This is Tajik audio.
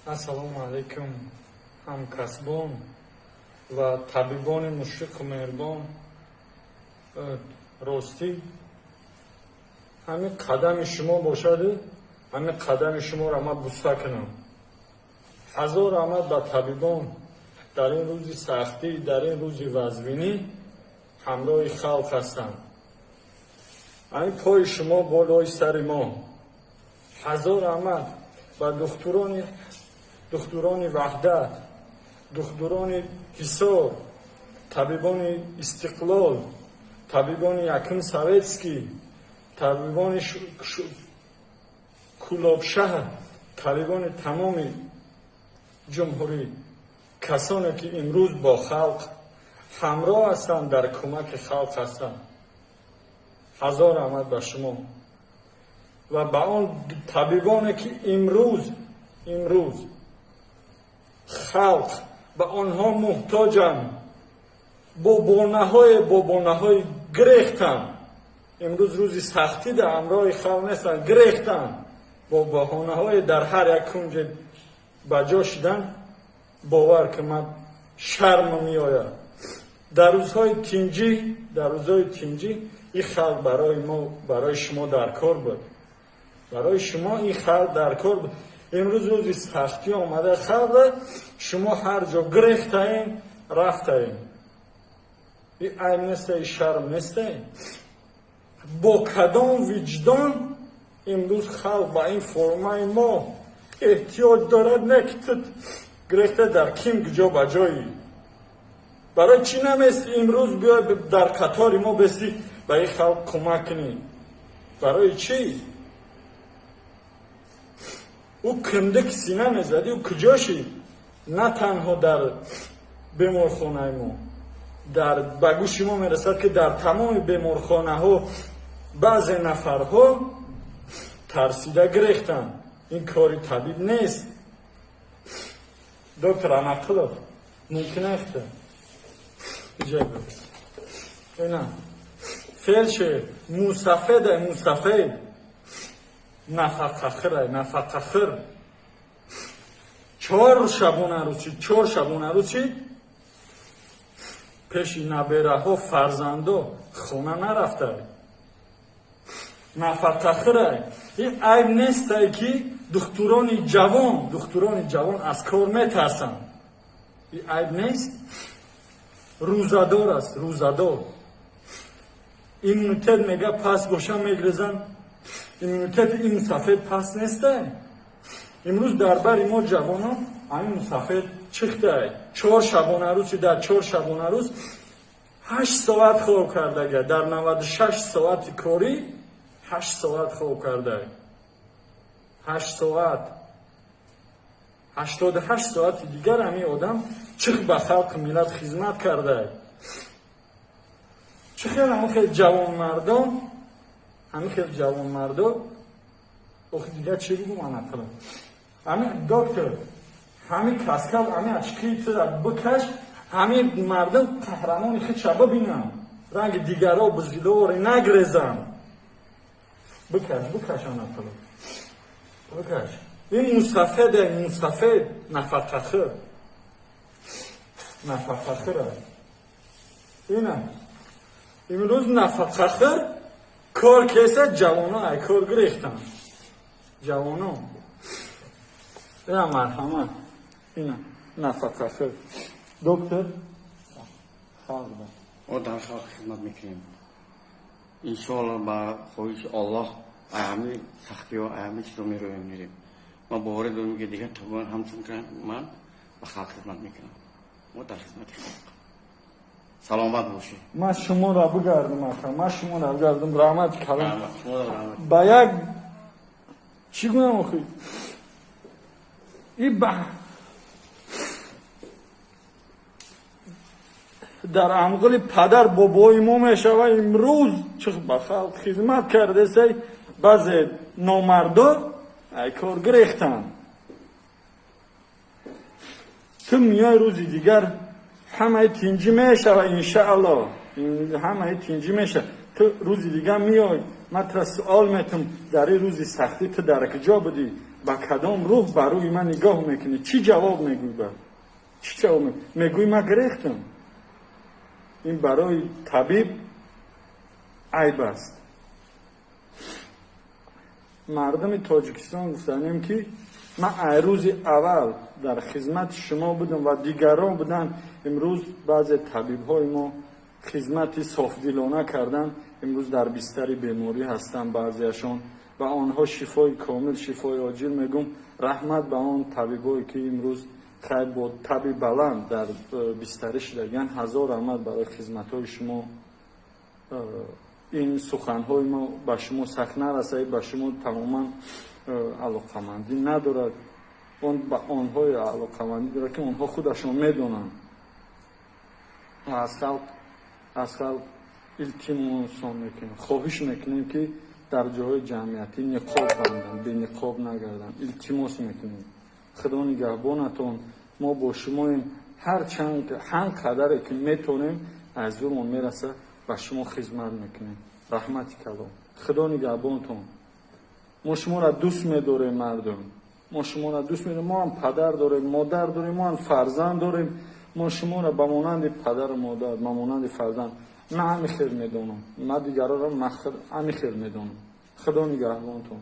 Ассалому алайкум, ҳамкасбон ва табибони мушфиқу меҳрубон. Ростӣ, ҳамин қадами шумо бошаду ҳамин қадами шуморо ман буса кунам. Ҳазор раҳмат ба табибон, дар ин рӯзи сахтӣ, дар ин рӯзи вазвинӣ ҳамроҳи халқ ҳастанд. Ҳамин пои шумо болои сари мо. Ҳазор раҳмат ба духтурони Ваҳдат, духтурони Ҳисор, табибони Истиқлол, табибони Якум Советский, табибони Кӯлобшаҳр, табибони тамоми ҷумҳурӣ, касоне ки имрӯз бо халқ ҳамроҳ ҳастанд, дар кӯмаки халқ ҳастанд. Ҳазор раҳмат ба шумо ва ба он табибоне ки имрӯз халқ ба онҳо муҳтоҷанд, бо бонаҳои гирехтанд. Имрӯз рӯзи сахтӣ дар ҳамроҳи халқ нестанд, гирехтанд, бо баҳонаҳое дар ҳар як кунҷе ба ҷо шидан. Бовар ки ман шарм меояд. Дар рӯзҳои тинҷӣ, дар рӯзҳои тинҷӣ ин халқ барои мо, барои шумо дар кор буд, барои шумо ин халқ дар кор буд. Имрӯз рӯзи сахтӣ омада халқ, шумо ҳар ҷо гирехтаем, рафтаем. И айб неста, и шарм неста? Бо кадом виҷдон имрӯз халқ ба ин формаи мо эҳтиёҷ дорад, не ки ту гирехта дар ким куҷо ба ҷои? Барои чӣ намести имрӯз биёй дар қатори мо бести, ба ин халқ кӯмак кунӣ? Барои чӣ? Ӯ киндик сина мезадӣ, ӯ куҷо шид? На танҳо дар беморхонаи мо, дар ба гӯши мо мерасад, ки дар тамоми беморхонаҳо баъзе нафарҳо тарсида гирехтанд. Ин кори табиб нест. Доктор Анақилов, мумкин аст ина фелдшер мусафеда, мусафед нафақахӯрай, нафақахӯр. 4 шабонарӯз шид, 4 шабонарӯз шид, пеши набераҳо, фарзандо хона нарафтай, нафақахӯрай. Ин айб нестай, ки духтурони ҷавон аз кор метарсанд? Ин айб нест? Рӯзадор аст, рӯзадор. Иммунитет мега паст боша, мегрезанд. Иммунитети ин мусафед паст нестай? Имрӯз дар бари мо ҷавонон ҳамин мусафед чихтай. 4 шабонарӯз, дар 4 шабонарӯз 8 соат хоб кардага, дар 96 соати корӣ 8 соат хоб кардай, 8 соат. 88 соати дигар ҳамин одам чих ба халқи миллат хизмат кардай. Чӣ хел ҳамин хел ҷавонмардон, ҳамин хел ҷавонмардо? Охи, дигар чӣ бигӯм, анақила? Ҳамин доктор, ҳамин каскал, ҳамин очки тира бикаш, ҳамин мардум қаҳрамони худша бибинанд, ранги дигаро бузиловори нагрезанд. Бикаш, бикаш, анақила, бикаш. Ин мусафеде, мусафед, нафақахӯр, нафақахӯра. Ина имрӯз нафақахӯр кор кеса, ҷавоно ай кор гирехтанд, ҷавоно. Ина, марҳамат, ина нафақахӯр доктор халқ. Мо дар халқ хизмат мекунем, иншоалло. Ба хоҳиши Оллоҳ ҳами сахтиҳо, ҳами чизо мероем, мерем. Ма боварӣ дорем, ки дигар табибон ҳамчун ман ба халқ хизмат мекунам. Мо дар хизмати халқ. Саломат бошед. Ман шуморо бигардам, ака, ман шуморо бигардам. Раҳмати калом. Шуморо раҳмат. Ба як чӣ гунам охи? И ба дар амғили падар бобои мо мешава. Имрӯз чӣ ба халқ хизмат кардесай, баъзе номардо ай кор гирехтанд. Ту миёи, рӯзи дигар ҳамаи тинҷӣ мешава, иншаалло, ҳамаи тинҷӣ мешава. Ту рӯзи дигар миёй, ман тура суол метум: дар ин рӯзи сахтӣ ту дар куҷо будӣ? Ба кадом рӯҳ ба рӯи ман нигоҳ мекунӣ? Чӣ ҷавоб мегӯй? Ба чӣ ҷавоб мегӯй? Ман гирехтам. Ин барои табиб айб аст. Мардуми Тоҷикистон, гуфтанем, ки ман ай рӯзи аввал дар хизмати шумо будам ва дигарон буданд. Имрӯз баъзе табибҳои мо хизмати софдилона карданд, имрӯз дар бистари беморӣ ҳастанд баъзеашон. Ба онҳо шифои комил, шифои оҷил мегӯм. Раҳмат ба он табибое, ки имрӯз хайр бо таби баланд дар бистарӣ шудагиянд. Ҳазор раҳмат барои хизматҳои шумо. Ин суханҳои мо ба шумо сахт нарасад, ба шумо тамоман алоқамандӣ надорад. Он ба онҳое алоқамандӣ дорад, ки онҳо худашон медонанд. Аз халқ илтимосон мекунем, хоҳиш мекунем, ки дар ҷоҳои ҷамъиятӣ ниқоб банданд, бениқоб нагарданд. Илтимос мекунем. Худо нигаҳбонатон. Мо бо шумоем. Ҳар чанд, ҳар қадаре ки метавонем, аз зӯрмон мерасад, ба шумо хизмат мекунем. Раҳмати калом, Худо нигаҳбонтон. Мо шуморо дӯст медорем, мардум, мо шуморо дӯст медорем. Мо ҳам падар дорем, модар дорем, мо ҳам фарзанд дорем. Мо шуморо ба монанди падару модар, ба монанди фарзанд ман ҳами хел медонам. Ман дигароро ҳами хел медонам. Худо нигаҳбонтон.